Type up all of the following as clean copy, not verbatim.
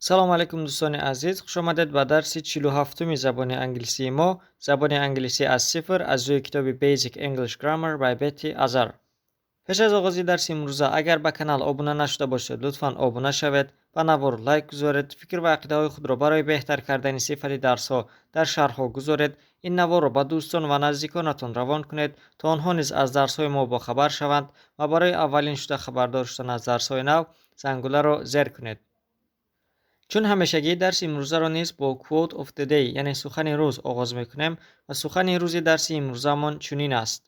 Салом алейкум, дӯстони азиз, хушомадед ба дарси 47-уми забони англисии мо, забони англисӣ аз сифр, аз рӯи китоби Basic English Grammar by Betty Azar. Пеш аз оғози дарси имрӯза, агар ба канал обуна нашуда бошед, лутфан обуна шавед, ба навор лайк гузоред, фикр ва ақидаҳои худро барои беҳтар кардани сифати дарсҳо дар шарҳҳо гузоред, ин наворро ба дӯстон ва наздиконатон равон кунед, то онҳо низ аз дарсҳои мо бохабар шаванд, ва барои аввалин шуда хабардор шудан аз дарсҳои нав зангуларо зер кунед. Чун ҳамешагӣ, дарси имрӯзаро низ бо Quote of the Day, яъне сухани рӯз, оғоз мекунем ва сухани рӯзи дарси имрӯзамон чунин аст: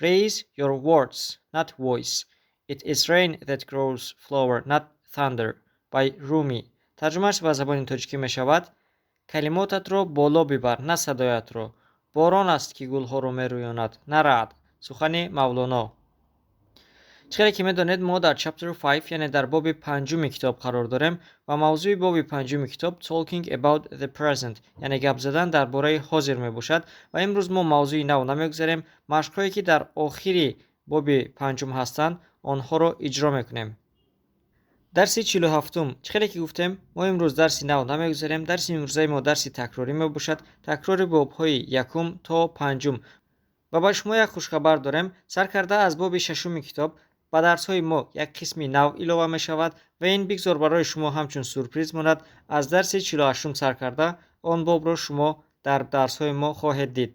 "Raise your words, not voice. It is rain that grows flower, not thunder" by Rumi. Тарҷумааш ба забони тоҷикӣ мешавад: калимотатро боло бибар, на садоятро. Борон аст, ки гулҳоро мерӯёнад, на раъд. Сухани Мавлоно. Чӣ хеле ки медонед, мо дар Chapter 5, яъне дар боби панҷуми китоб қарор дорем ва мавзӯи боби панҷуми китоб Talking about the present, яъне гап задан дар бораи ҳозир мебошад. Ва имрӯз мо мавзӯи нав намегузарем, машқҳое, ки дар охири боби панҷум ҳастанд, онҳоро иҷро мекунем. Дарси 47-ум. Чӣ хеле ки гуфтем, мо имрӯз дарси нав намегузарем. Дарси имрӯзаи мо дарси такрорӣ мебошад, такрори бобҳои якум то панҷум. Ва ба шумо як хушхабар дорем: сар карда аз боби шашуми китоб ба дарсҳои мо як қисми нав илова мешавад ва ин бигзор барои шумо ҳамчун сюрприз монад. Аз дарси 48-ум сар карда он бобро шумо дар дарсҳои мо хоҳед дид.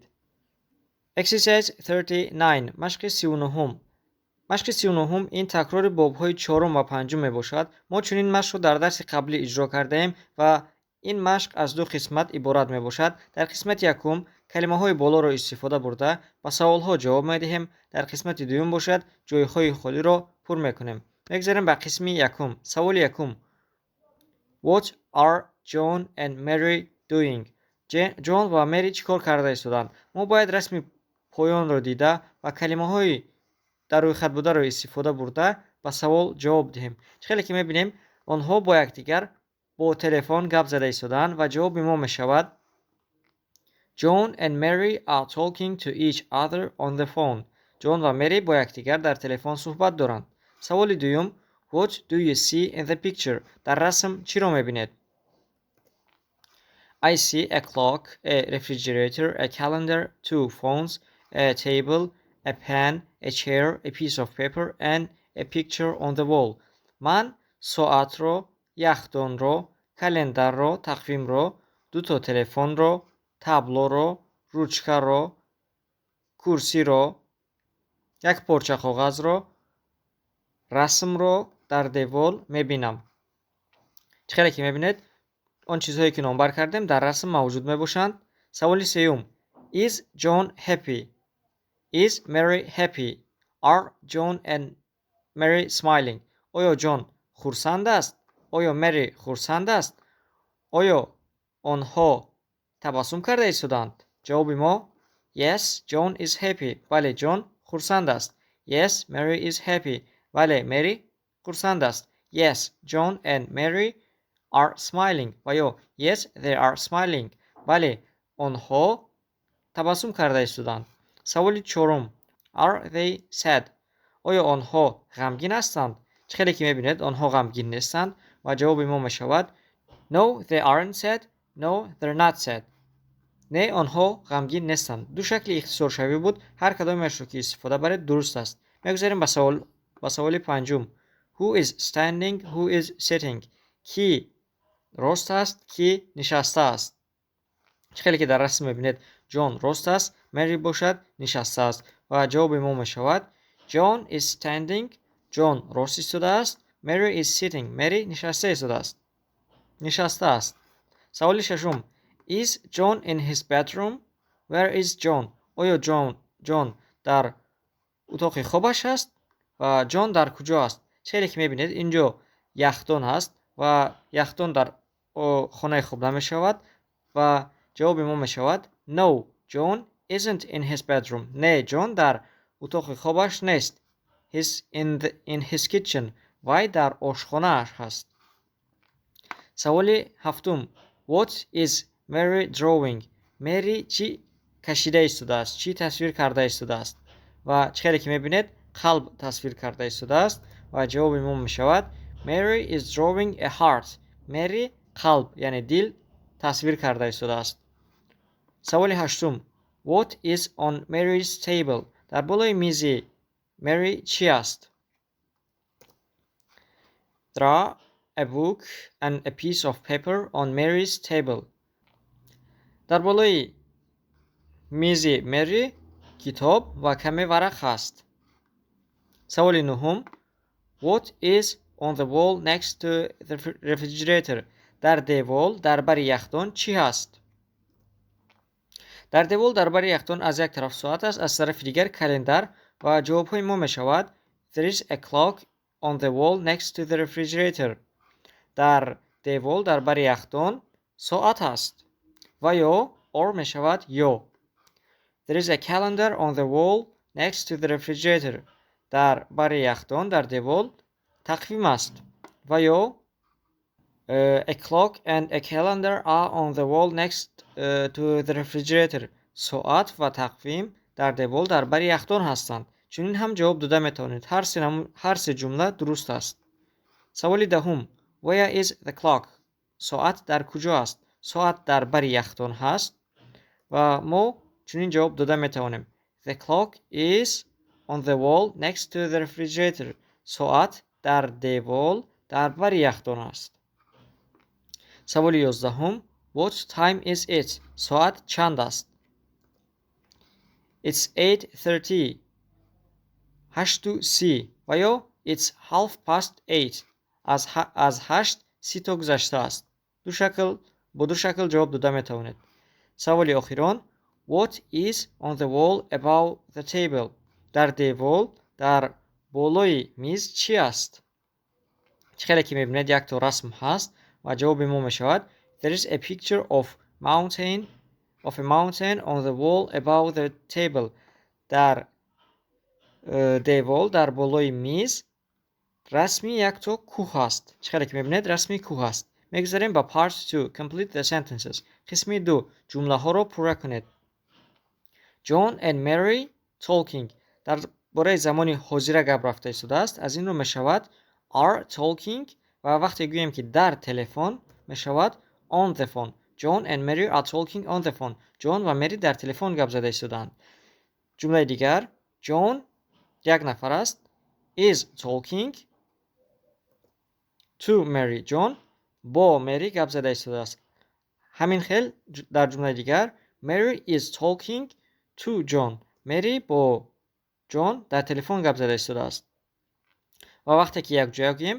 Exercise 39, машқи 39-ум. Машқи 39-ум ин такрори бобҳои чорум ва панҷум мебошад. Мо чунин машқро дар дарси қаблӣ иҷро кардаем ва ин машқ аз ду қисмат иборат мебошад. Дар қисмати якум калимаҳои болоро истифода бурда, ба саволҳо ҷавоб медиҳем. Дар қисмати дуюм бошад, ҷойҳои холиро пур мекунем. Мегузарем ба қисми якум. Саволи якум: What are John and Mary doing? Ҷон ва Мери чӣ кор карда истодаанд? Мо бояд расми поёнро дида ва калимаҳои дар рӯйхат бударо истифода бурда, ба савол ҷавоб диҳем. Чӣ хеле ки мебинем, онҳо бо якдигар бо телефон гап зада истодаанд ва ҷавоби мо мешавад: John and Mary are talking to each other on the phone. Ҷон ва Мери бо якдигар дар телефон суҳбат доранд. Саволи дуюм: What do you see in the picture? Дар расм чиро мебинед? I see a clock, a refrigerator, a calendar, two phones, a table, a pen, a chair, a piece of paper and a picture on the wall. Ман соатро, яхдонро, календарро, тақвимро, дуто телефонро, таблоро, ручкаро, курсиро, як порча коғазро, расмро дар девол мебинам. Чӣ хеле ки мебинед, он чизҳое, ки номбар кардем, дар расм мавҷуд мебошанд. Саволи сеюм: Is John happy? Is Mary happy? Are John and Mary smiling? Оё Ҷон хурсанд аст? Оё Мери хурсанд аст? Оё онҳо табассум карда истодаанд? Ҷавоби мо: Yes, John is happy. Бале, Ҷон хурсанд аст. Yes, Mary is happy. Бале, Мери хурсанд аст. Yes, John and Mary are smiling ва ё Yes, they are smiling. Бале, онҳо табассум карда истодаанд. Саволи чорум: Are they sad? Оё онҳо ғамгин ҳастанд? Чӣ хеле ки мебинед, онҳо ғамгин нестанд ва ҷавоби мо мешавад: No, they aren't sad. No, they're not sad. Не, онҳо ғамгин нестанд. Ду шакли ихтисоршавӣ буд, ҳар кадомеашро ки истифода баред, дуруст аст. Мегузарем ба саволи панҷум: Who is standing? Who is sitting? Кӣ рост аст, кӣ нишаста аст? Чӣ хеле ки дар расм мебинед, Ҷон рост аст, Мери бошад, нишаста аст ва ҷавоби мо мешавад: John is standing. Ҷон рост истодааст. Mary is sitting. Мери нишаста истодааст, нишаста аст. Саволи шашум: Is John in his bedroom? Where is John? Оё Ҷон дар утоқи хобаш аст ва Ҷон дар куҷо аст? Чӣ хеле ки мебинед, инҷо яхдон ҳаст ва яхдон дар хонаи хоб намешавад ва ҷавоби мо мешавад: No, John isn't in his bedroom. Не, Ҷон дар утоқи хобаш нест. He's in his kitchen. Вай дар ошхонааш ҳаст. Саволи ҳафтум: What is Mary drawing? Мери чӣ кашида истодааст, чӣ тасвир карда истодааст? Ва чӣ хеле ки мебинед, қалб тасвир карда истодааст ва ҷавоби мо мешавад: Mary is drawing a heart. Мери Қалб, яъне дил тасвир карда истодааст. Саволи ҳаштум: What is on Mary's table? Дар болои мизи Mary чӣ аст? There are a book and a piece of paper on Mary's table. Дар болои мизи Мэри китоб ва каме варақ ҳаст. Саволи нуҳум: What is on the wall next to the refrigerator? Дар девол дар бари яхдон чӣ ҳаст? Дар девол дар бари яхдон аз як тараф соат аст, аз тарафи дигар календар ва ҷавобҳои мо мешавад: There is a clock on the wall next to the refrigerator. Дар девол дар бари яхдон соат аст. Ва ё, or мешавад ё. There is a calendar on the wall next to the refrigerator. Дар бари яхдон дар девол тақвим аст. Ва ё a clock and a calendar are on the wall next to the refrigerator. Соат ва тақвим дар девол дар бари яхдон ҳастанд. Чунин ҳам ҷавоб дода метавонед. Ҳар се ҷумла дуруст аст. Саволи даҳум: Where is the clock? Соат дар куҷо аст? Соат дар бари яхдон ҳаст ва мо чунин ҷавоб дода метавонем: The clock is on the wall next to the refrigerator. Соат дар девол дар бари яхдон аст. Саволи 11-ум: What time is it? Соат чанд аст? It's 8:30. 8:30 ва ё It's 8:30. Аз 8:30 то гузаштааст. Ду шакл, бо ду шакл ҷавоб дода метавонед. Саволи охирон: What is on the wall above the table? Дар девол дар болои миз чӣ аст? Чӣ хеле ки мебинед, якто расм ҳаст ва ҷавоби мо мешавад: There is a picture of a mountain on the wall above the table. Дар девол дар болои миз расми якто кӯҳ ҳаст. Чӣ хеле ки мебинед, расми кӯҳ ҳаст. Мегузарем ба Part 2. Complete the sentences. Қисми ду, ҷумлаҳоро пурра кунед. John and Mary talking. Дар бораи замони ҳозира гап рафта истодааст, аз ин рӯ мешавад are talking ва вақте гӯем, ки дар телефон, мешавад on the phone. John and Mary are talking on the phone. Ҷон ва Мери дар телефон гап зада истодаанд. Ҷумлаи дигар: John як нафар аст, is talking to Mary. Ҷон бо Мери гап зада истодааст. Ҳамин хел дар ҷумлаи дигар: Mary is talking to John. Мери бо Ҷон дар телефон гап зада истодааст. Ва вақте ки якҷоя гӯем,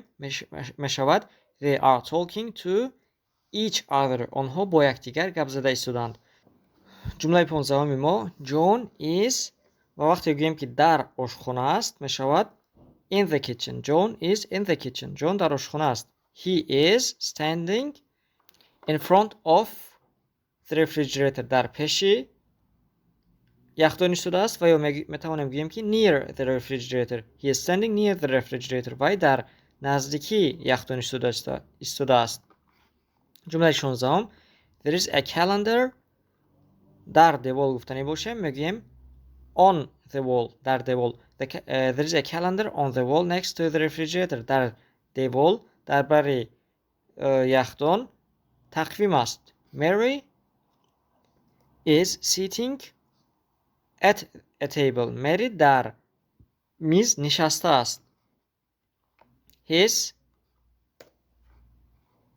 мешавад they are talking to each other. Онҳо бо якдигар гап зада истодаанд. Ҷумлаи 15-уми мо: John is ва вақте гӯем, ки дар ошхона аст, мешавад in the kitchen. John is in the kitchen. Ҷон дар ошхона аст. He is standing in front of the refrigerator. Дар пеши яхдон истодааст ва ё метавонем гӯем, ки near the refrigerator. He is standing near the refrigerator. Вай дар наздикии яхдон истодааст. Ҷумлаи 16-ум: There is a calendar. Дар девол гуфтанӣ бошем, мегӯем on the wall, дар девол. There is a calendar on the wall next to the refrigerator. Дар девол дар бари яхдон тақвим аст. Mary is sitting at a table. Мэри дар миз нишастааст. He is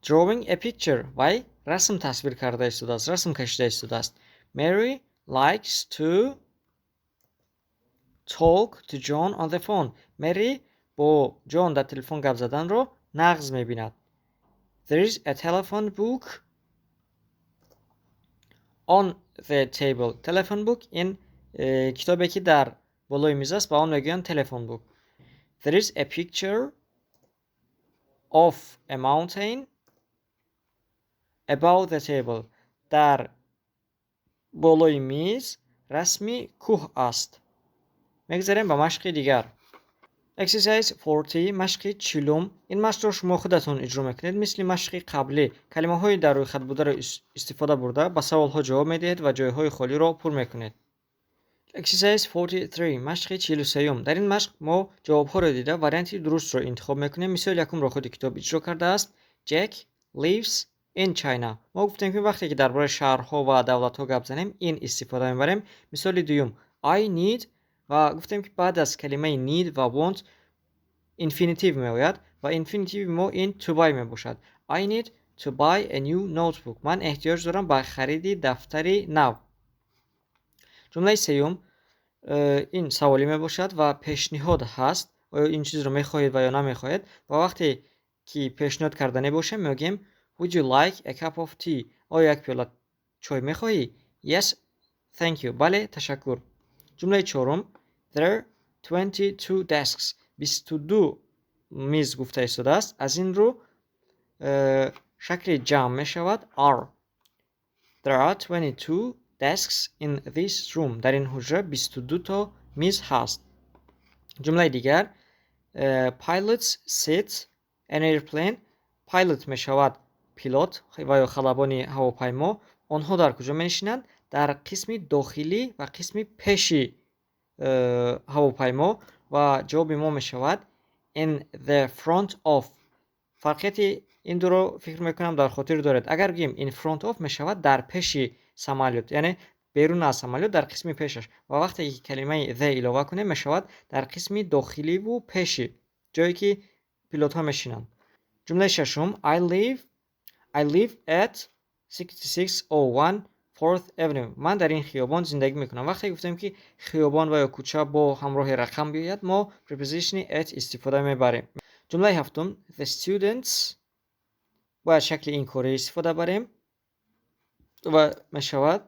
drawing a picture. Вай расм тасвир карда истодааст, расм кашида истодааст. Mary likes to talk to John on the phone. Мэри бо Ҷон дар телефон гап заданро нағз мебинад. There is a telephone book on the table. Telephone book ин китобе, ки дар болои миз аст, ба он мегӯянд telephone book. There is a picture of a mountain above the table. Дар болои миз расми кӯҳ аст. Мегузарем ба машқи дигар. Exercise 40, машқи 40-ум. Ин машқро шумо худатон иҷро мекунед. Мисли машқи қаблӣ, калимаҳои дар рӯйхат бударо истифода бурда, ба саволҳо ҷавоб медиҳед ва ҷойҳои холиро пур мекунед. Exercise 43, машқи 43-юм. Дар ин машқ мо ҷавобҳоро дида, варианти дурустро интихоб мекунем. Мисоли якумро худи китоб иҷро кардааст. Jack lives In China. Мо гуфтем, ки вақте ки дар бораи шаҳрҳо ва давлатҳо гап занем, in истифода мебарем. Мисоли дуюм: I need, ва гуфтем, ки баъд аз калимаи need ва want infinitive меояд ва infinitive и мо ин to buy мебошад. I need to buy a new notebook. Ман эҳтиёҷ дорам ба хариди дафтари нав. Ҷумлаи сеюм ин саволӣ мебошад ва пешниҳод ҳаст: оё ин чизро мехоҳед ва ё намехоҳед? Ва вақте ки пешниҳод карданӣ бошем, мегӯем: Would you like a cup of tea? Оё як пиёла чой мехоҳӣ? Yes, thank you. Бале, ташаккур. Ҷумлаи чорум: There 22 desks. 22 миз гуфта истодааст, аз ин рӯ шакли ҷамъ мешавад are. There are 22 desks in this room. Дар ин ҳуҷра 22 то миз ҳаст. Ҷумлаи дигар: Pilots sit an airplane. Pilot мешавад пилот ва ё халабони ҳавопаймо. Онҳо дар куҷо менишинанд? Дар қисми дохилӣ ва қисми пеши ҳавопаймо ва ҷавоби мо мешавад in the front of. Фарқияти ин дуро, фикр мекунам, дар хотир доред. Агар гӯем in front of, мешавад дар пеши самолёт, яъне берун аз самолёт, дар қисми пешаш, ва вақте ки калимаи the илова кунем, мешавад дар қисми дохиливу пеши, ҷое ки пилотҳо мешинанд. Ҷумлаи шашум: I live at 6601 Fourth Avenue. Ман дар ин хиёбон зиндагӣ мекунам. Вақте гуфтем, ки хиёбон ва ё кӯча бо ҳамроҳи рақам биёяд, мо preposition и at истифода мебарем. Ҷумлаи ҳафтум: The students, бояд шакли инкорӣ истифода барем ва мешавад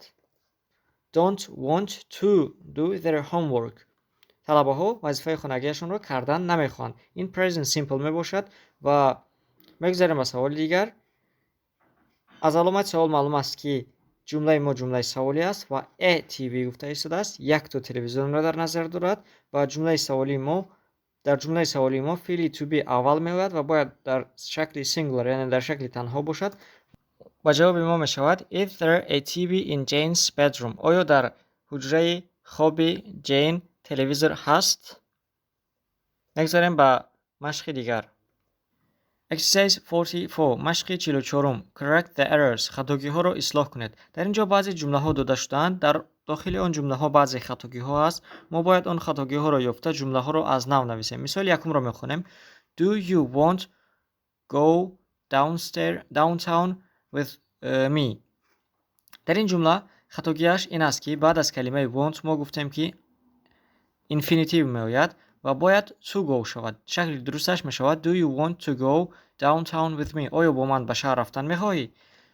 don't want to do their homework. Талабаҳо вазифаи хонагиашонро кардан намехоҳанд. Ин present simple мебошад ва мегузарем ба саволи дигар. Аз аломати савол маълум аст, ки ҷумлаи мо ҷумлаи саволӣ аст ва a TV гуфта истодааст, якто телевизионро дар назар дорад ва ҷумлаи саволии мо, дар ҷумлаи саволии мо феъли to be аввал меояд ва бояд дар шакли singular, яъне дар шакли танҳо бошад ва ҷавоби мо мешавад: Is there a TV in Jane's bedroom? Оё дар ҳуҷраи хоби Ҷейн телевизор ҳаст? Мегузарем ба машқи дигар. Exercise 44. Машқи 44-ум. Correct the errors. Хатогиҳоро ислоҳ кунед. Дар ин ҷо баъзе ҷумлаҳо дода шудаанд. Дар дохили он ҷумлаҳо баъзе хатогиҳо ҳаст. Мо бояд он хатогиҳоро ёфта, ҷумлаҳоро аз нав нависем. Мисоли якумро мехонем: Do you want go downtown with me? Дар ин ҷумла хатогиаш ин аст, ки баъд аз калимаи want мо гуфтем, ки infinitive меояд ва бояд to go шавад. Шакли дурусташ мешавад: Do you want to go downtown with me? Оё бо ман ба шаҳр рафтан мехоҳӣ?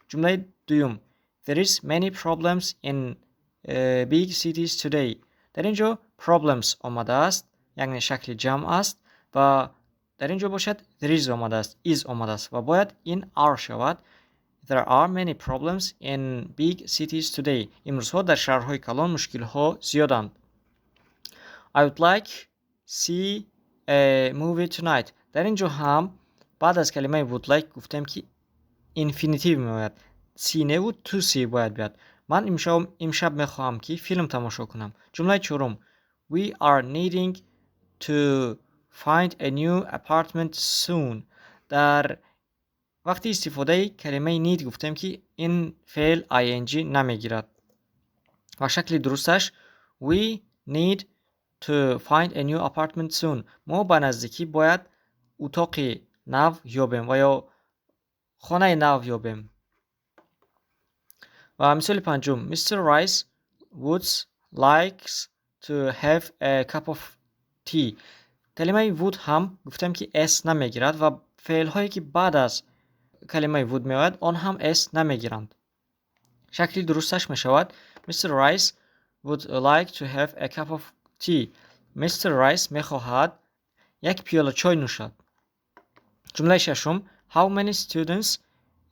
Ҷумлаи дуюм: There is many problems in big cities today. Дар ин ҷо problems омадааст, яъне шакли ҷамъ аст, ва дар ин ҷо бошад there is омадааст, is омадааст ва бояд ин are шавад. There are many problems in big cities today. Имрӯзҳо дар шаҳрҳои калон мушкилҳо зиёданд. I would like see a movie tonight. Дар ин ҷо ҳам баъд аз калимаи would like гуфтем, ки infinitive меояд. See неву to see бояд биёяд. Ман имшаб мехоҳам, ки филм тамошо кунам. Ҷумлаи чорум: We are needing to find a new apartment soon. Дар вақти истифодаи калимаи need гуфтем, ки ин феъл ing намегирад ва шакли дурусташ: We need to find a new apartment soon. Мо ба наздикӣ бояд утоқи нав ёбем ва ё хонаи нав ёбем. Ва мисоли панҷум: Mr. Rice would likes to have a cup of tea. Калимаи would ҳам гуфтем, ки s намегирад ва феълҳое, ки баъд аз калимаи would меояд, он ҳам s намегиранд. Шакли дурусташ мешавад: Mr. Rice would like to have a cup of tea. Mr. Rice мехоҳад як пиёла чой нӯшад. Ҷумлаи шашум: How many students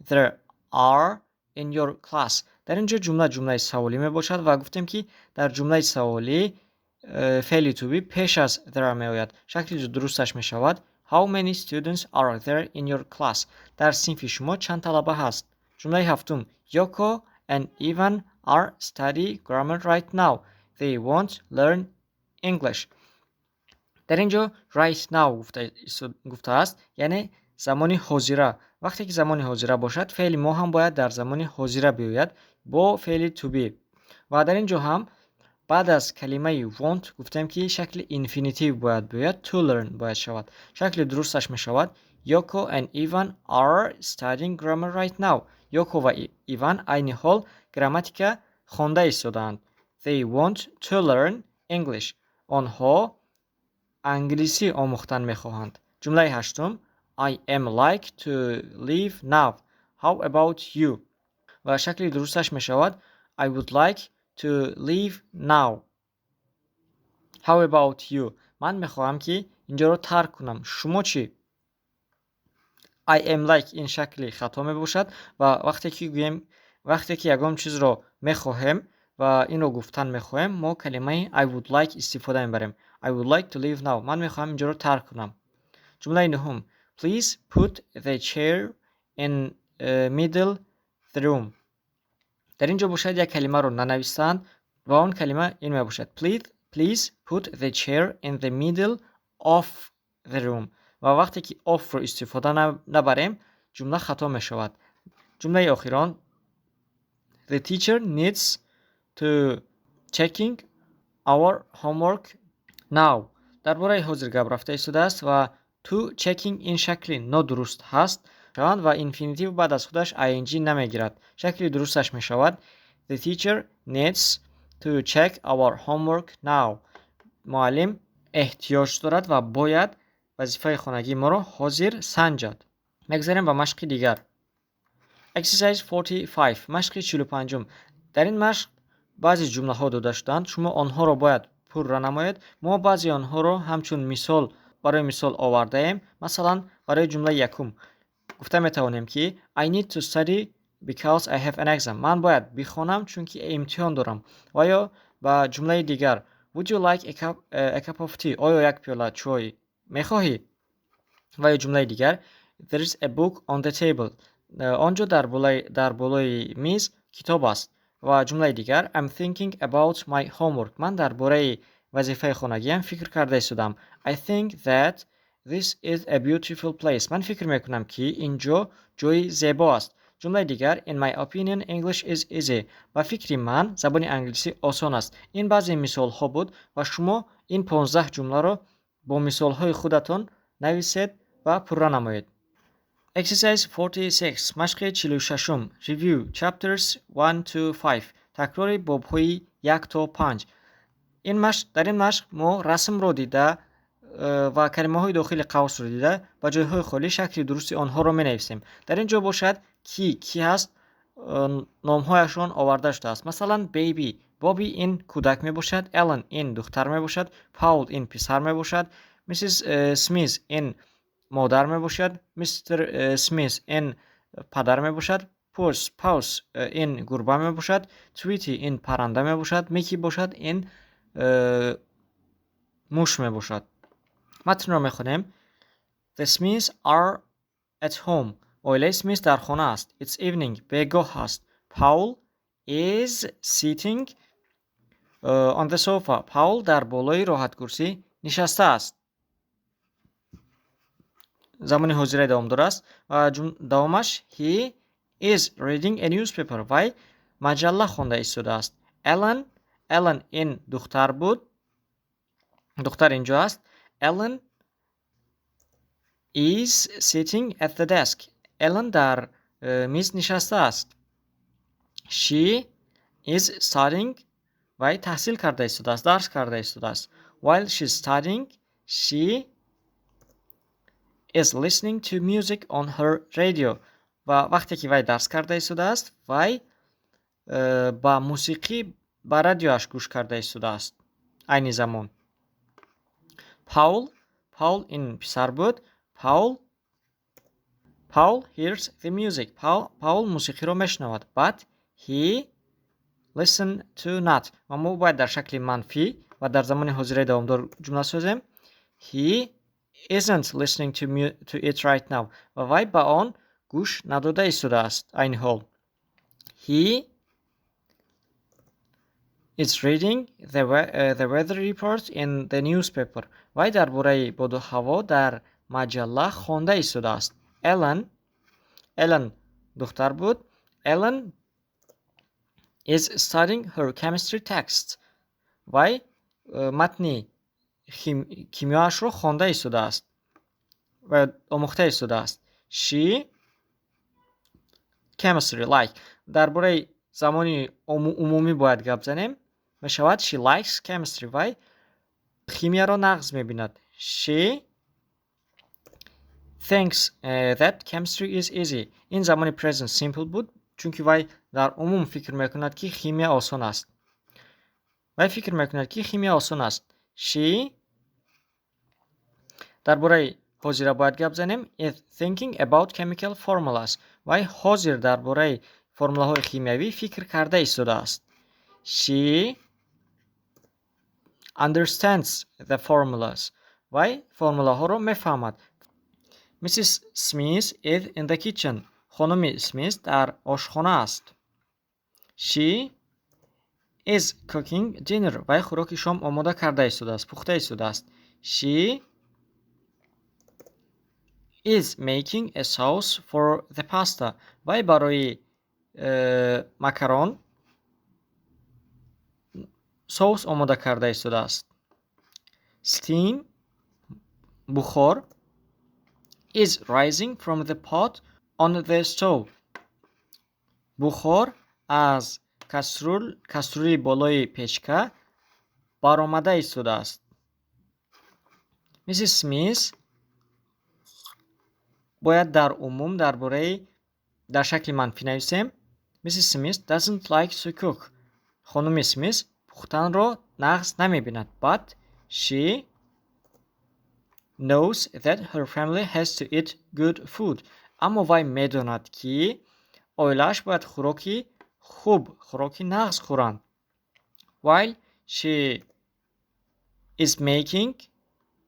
there are in your class? Дар ин ҷо ҷумла ҷумлаи саволӣ мебошад ва гуфтем, ки дар ҷумлаи саволӣ феъли to be пеш аз there меояд. Шакли дурусташ мешавад: How many students are there in your class? Дар синфи шумо чанд талаба ҳаст? Ҷумлаи ҳафтум: Yoko and Ivan are study grammar right now. They want learn English. Дар ин ҷо right now гуфтааст, яъне замони ҳозира, Вақте ки замони ҳозира бошад, феъли мо ҳам бояд дар замони ҳозира биёяд бо феъли to be. Ва дар ин ҷо ҳам баъд аз калимаи want гуфтем, ки шакли инфинитив бояд биёяд, to learn бояд шавад. Шакли дурусташ мешавад: Yoko and Ivan are studying grammar right now. Йоко ва Иван айни ҳол грамматика хонда истодаанд. They want to learn English. Онҳо англисӣ омӯхтан мехоҳанд. Ҷумлаи ҳаштум: I am like to leave now. How about you? Ва шакли дурусташ мешавад: I would like to leave now. How about you? Ман мехоҳам, ки инҷоро тарк кунам. Шумо чӣ? I am like ин шакли хато мебошад ва вақте ки гӯем, вақте ки ягон чизро мехоҳем ва инро гуфтан мехоҳем, мо калимаи I would like истифода мебарем. I would like to leave now. Ман мехоҳам инҷоро тарк кунам. Ҷумлаи нуҳум: Please put the chair in middle the room. Дар ин ҷо бошад, як калимаро нанавистаанд ва он калима ин мебошад: Please put the chair in the middle of the room. Ва вақте ки of ро истифода набарем, ҷумла хато мешавад. Ҷумлаи охирон: The teacher needs to checking our homework now. Дар бораи ҳозир гап рафта истодааст ва to checking ин шакли нодуруст ҳаст шаванд ва инфинитив баъд аз худаш ing намегирад. Шакли дурусташ мешавад: The teacher needs to check our homework now. Муаллим эҳтиёҷ дорад ва бояд вазифаи хонагии моро ҳозир санҷад. Мегзарем ба машқи дигар. Exercise 45, машқи 45-ум. Дар ин машқ баъзе ҷумлаҳо дода шудаанд, шумо онҳоро бояд пурра намоед. Мо баъзе онҳоро ҳамчун мисол, барои мисол овардаем. Масалан, барои ҷумлаи якум гуфта метавонем, ки I need to study because I have an exam. Ман бояд бихонам, чунки имтиҳон дорам. Ва ё ба ҷумлаи дигар: Would you like a cup of tea? Оё як пиёла чой мехоҳӣ? Ва ё ҷумлаи дигар: There is a book on the table. Он ҷо дар болои миз китоб аст. Ва ҷумлаи дигар: I'm thinking about my homework. Ман дар бораи вазифаи хонагиам фикр карда истодам. I think that this is a beautiful place. Ман фикр мекунам, ки ин ҷо ҷои зебо аст. Ҷумлаи дигар: In my opinion, English is easy. Ба фикри ман, забони англисӣ осон аст. Ин баъзе мисолҳо буд ва шумо ин 15 ҷумларо бо мисолҳои худатон нависед ва пурра намоед. Exercise 46, машқи 46-ум. Review chapters 1 to 5. Такрори бобҳои 1 то 5. Ин машқ, дар ин машқ мо расмро дида ва калимаҳои дохили қавсро дида, ба ҷойҳои холӣ шакли дурусти онҳоро менависем. Дар ин ҷо бошад, ки ҳаст, номҳояшон оварда шудааст. Масалан, baby, Боби ин кӯдак мебошад, Эллен ин духтар мебошад, Паул ин писар мебошад, миссис Смис ин модар мебошад, мистер Смис ин падар мебошад, Пус, Паус ин гурба мебошад, Твити ин парранда мебошад, Мики бошад, ин муш мебошад. Матнро мехонем. The Smiths are at home. Оилаи Смис дар хона аст. It's evening. Бегоҳ аст. Paul is sitting on the sofa. Паул дар болои роҳаткурсӣ нишаста аст. Замони ҳозира давомдор аст ва давомаш: He is reading a newspaper. Вай маҷалла хонда истодааст. Ellen, Ellen ин духтар буд, духтар инҷо аст. Ellen is sitting at the desk. Ellen дар миз нишастааст. She is studying. Вай таҳсил карда истодааст, дарс карда истодааст. While she's studying, she is listening to music on her radio. Ва вақте ки вай дарс карда истодааст, вай ба мусиқӣ ба радиоаш гӯш карда истодааст айни замон. Паул, Паул ин писар буд. Paul hears the music. Паул мусиқиро мешунавад. But he listen to not. Ва мо бояд дар шакли манфӣ ва дар замони ҳозираи давомдор ҷумла созем. He isn't listening to it right now. Ва вай ба он гӯш надода истодааст айни ҳол. He is reading the weather report in the newspaper. Вай дар бораи боду ҳаво дар маҷалла хонда истодааст. Ellen Ellen духтар буд. Ellen is studying her chemistry text. Вай матни кимиёашро хонда истодааст ва омӯхта истодааст. She chemistry like. Дар бораи замони умумӣ бояд гап занем, мешавад she likes chemistry. Вай химияро нағз мебинад. She thinks that chemistry is easy. Ин замони present simple буд, чунки вай дар умум фикр мекунад, ки химия осон аст. Вай фикр мекунад, ки химия осон аст. She, дар бораи ҳозира бояд гап занем, is thinking about chemical formulas. Вай ҳозир дар бораи формулаҳои химиявӣ фикр карда истодааст. She understands the formulas. Вай формулаҳоро мефаҳмад. Mrs. Smith is in the kitchen. Хонуми Смит дар ошхона аст. She is cooking dinner. Вай хӯроки шом омода карда истодааст, пухта истодааст. She is making a sauce for the pasta. Вай барои макарон соус омода карда истодааст. Steam, бухор, is rising from the pot on the stove. Бухор аз кастрюли болои печка баромада истодааст. Mrs. Smith, бояд дар умум дар бораи дар шакли манфӣ нависем. Mrs. Smith doesn't like to cook. Хонуми Смит пухтанро нағз намебинад. But she knows that her family has to eat good food. Аммо вай медонад, ки оилааш бояд хӯроки хуб, хӯроки нағз хӯранд. While she is making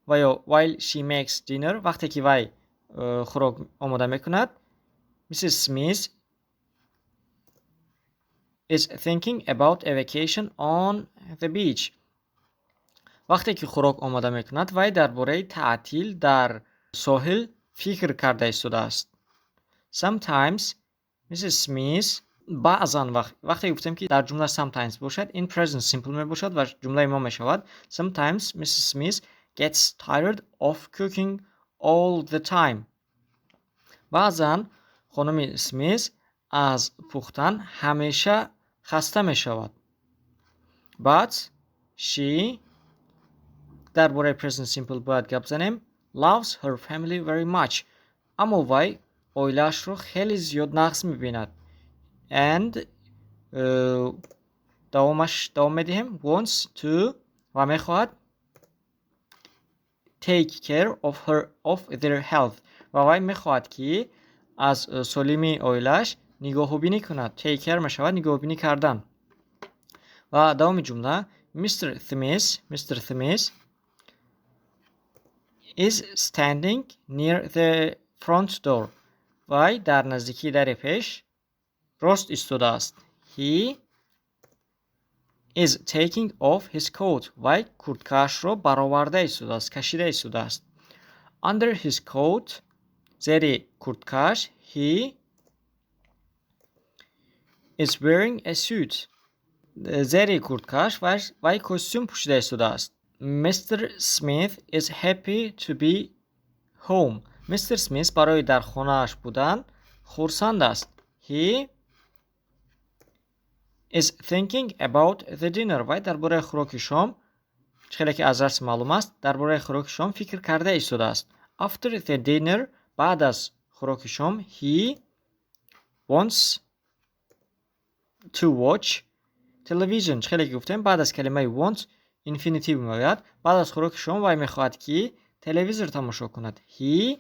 ва ё while she makes dinner, вақте ки вай хӯрок омода мекунад, Mrs. Smith is thinking about a vacation on the beach. Вақте ки хӯрок омода мекунад, вай дар бораи таътил дар соҳил фикр карда истодааст. Sometimes Mrs. Smith, баъзан вақт, вақте гуфтем, ки дар ҷумла sometimes бошад, ин present simple мебошад ва ҷумлаи мо мешавад: Sometimes Mrs. Smith gets tired of cooking all the time. Баъзан хонуми Смит аз пухтан ҳамеша хаста мешавад. But she, дар бораи present simple бояд гап занем, loves her family very much. Аммо вай оилаашро хеле зиёд нағз мебинад. And давомаш давом медиҳем, wants to, ва мехоҳад, take care of their health. Ва вай мехоҳад, ки аз солимии оилааш нигоҳубинӣ кунад. Take care мешавад нигоҳубинӣ кардан. Ва давоми ҷумла: Mr. Smith is standing near the front door. Вай дар наздикии дари пеш рост истодааст. He is taking off his coat. Вай курткаашро бароварда истодааст, кашида истодааст. Under his coat, зери курткааш, he is wearing a suit. Зери курткааш вай костюм пӯшида истодааст. Mr. Smith is happy to be home. Мистер Смит барои дар хонааш будан хурсанд аст. He is thinking about the dinner. Вай дар бораи хӯроки шом, чӣ хеле ки аз расм маълум аст, дар бораи хӯроки шом фикр карда истодааст. After the dinner, баъд аз хӯроки шом, he wants to watch television. Чӣ хеле ки гуфтем, баъд аз калимаи want infinitive меояд. Баъд аз хӯроки шом вай мехоҳад, ки телевизор тамошо кунад. He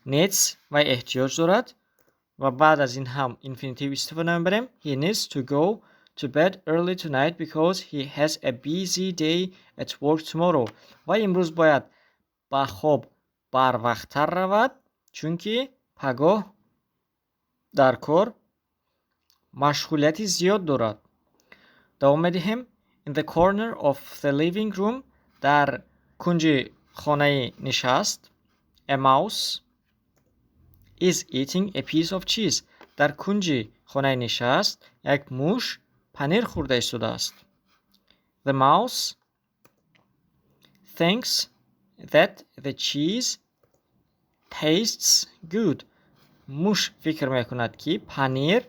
needs, вай эҳтиёҷ дорад, ва баъд аз ин ҳам infinitive истифода мебарем. He needs to go to bed early tonight because he has a busy day at work tomorrow. Вай имрӯз бояд ба хоб барвақттар равад, чунки пагоҳ дар кор машғулияти зиёд дорад. Давом медиҳем. In the corner of the living room, дар кунҷи хонаи нишаст, a mouse is eating a piece of cheese. Дар кунҷи хонаи нишаст як муш панир хӯрда истодааст. The mouse thinks that the cheese tastes good. Муш фикр мекунад, ки панир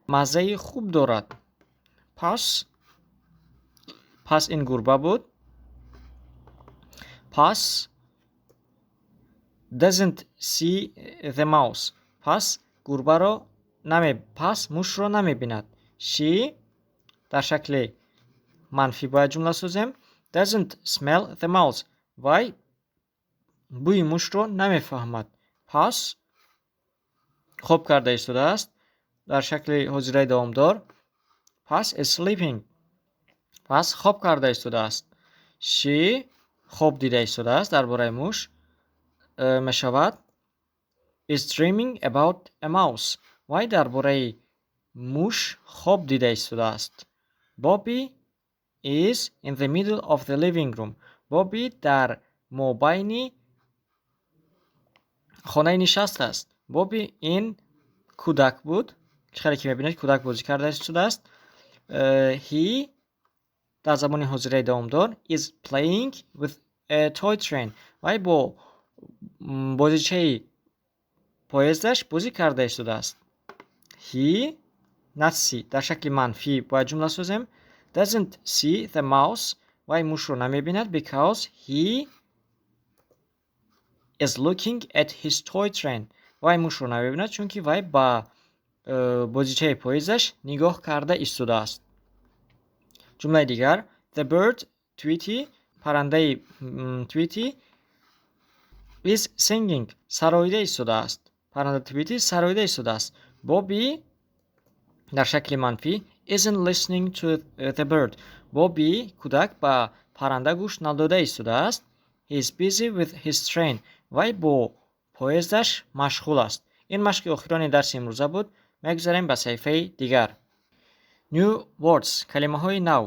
маззаи хуб дорад. Пас ин гурба буд. Пас doesn't see the mouse. Пас гурбаро наме, пас мушро намебинад. She, дар шакли манфӣ бояд ҷумла созем, doesn't smell the mouse. Вай бӯи мушро намефаҳмад. Пас хоб карда истодааст. Дар шакли ҳозираи давомдор, пас is sleeping. Пас хоб карда истодааст. She хоб дида истодааст дар бораи муш, мешавад is dreaming about a mouse. Вай дар бораи муш хоб дида истодааст. Bobby is in the middle of the living room. Бобби дар мобайни хонаи нишаст аст. Бобби ин кӯдак буд. Чӣ хеле ки мебинед, кӯдак бозӣ карда истодааст. He, дар замони ҳозираи давомдор, is playing with a toy train. Вай бо бозичаи поездаш бозӣ карда истодааст. He not see, дар шакли манфӣ бояд ҷумла созем, doesn't see the mouse. Вай мушро намебинад, because he is looking at his toy train. Вай мушро намебинад, чунки вай ба бозичаи поездаш нигоҳ карда истодааст. Ҷумлаи дигар: The bird Tweety, паррандаи Tweety, is singing, сароида истодааст. Парранда Tweety сароида истодааст. Бобби, дар шакли манфӣ, isn't listening to the bird. Бобби кӯдак ба парранда гӯш надода истодааст. He is busy with his train. Вай бо поездаш машғул аст. Ин машқи охирони дарси имрӯза буд. Мегузарем ба саҳифаи дигар. New words, калимаҳои нав.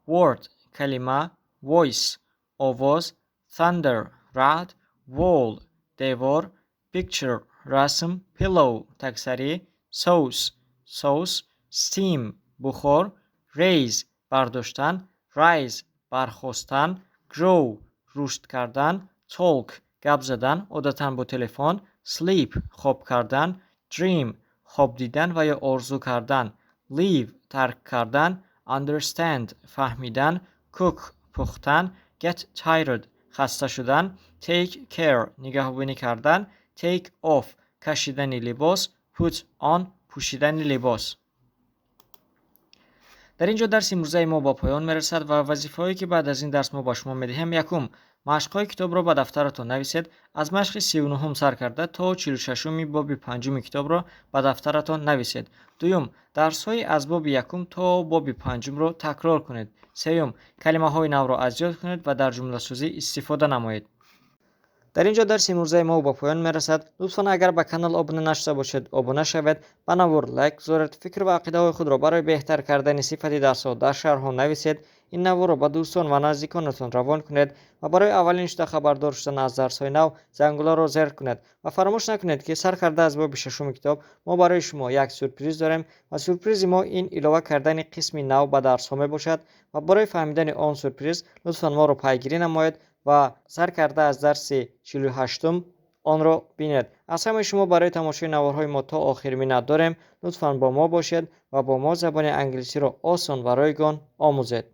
Word, калима, voice, овоз, thunder, раъд, wall, девор, picture, расм, pillow, таксарӣ, sauce, соус, steam, бухор, raise, бардоштан, rise, бархостан, grow, рушд кардан, talk, гап задан, одатан бо телефон, sleep, хоб кардан, dream, хоб дидан ва ё орзу кардан, leave, тарк кардан, understand, фаҳмидан, cook, пухтан, get tired, хаста шудан, take care, нигаҳбонӣ кардан, take off, кашидани либос, put on, пӯшидани либос. Дар ин ҷо дарси имрӯзаи мо ба поён мерасад ва вазифаҳое, ки баъд аз ин дарс мо ба шумо медиҳем: якум, машқҳои китобро ба дафтаратон нависед. Аз машқи 39-ум сар карда то 46-уми боби панҷуми китобро ба дафтаратон нависед. Дуюм, дарсҳои аз боби якум то боби панҷумро такрор кунед. Сеюм, калимаҳои навро аз ёд кунед ва дар ҷумласозӣ истифода намоед. Дар ин ҷо дарси имрӯзаи мо ба поён мерасад. Лутфан, агар ба канал обуна нашуда бошед, обуна шавед, ба навор лайк гузоред, фикр ва ақидаҳои худро барои беҳтар кардани сифати дарсҳо дар шарҳҳо нависед, ин наворро ба дӯстон ва наздиконатон равон кунед ва барои аввалин шуда хабардор шудан аз дарсҳои нав зангуларо зер кунед. Ва фаромӯш накунед, ки сар карда аз боби шашуми китоб мо барои шумо як сюрприз дорем ва сюрпризи мо ин илова кардани қисми нав ба дарсҳо мебошад. Ва барои фаҳмидани он сюрприз лутфан моро пайгирӣ намоед ва сар карда аз дарси 48-ум онро бинед. Аз ҳамаи шумо барои тамошои наворҳои мо то охир миннат дорем. Лутфан бо мо бошед ва бо мо забони англисиро осон ва ройгон омӯзед.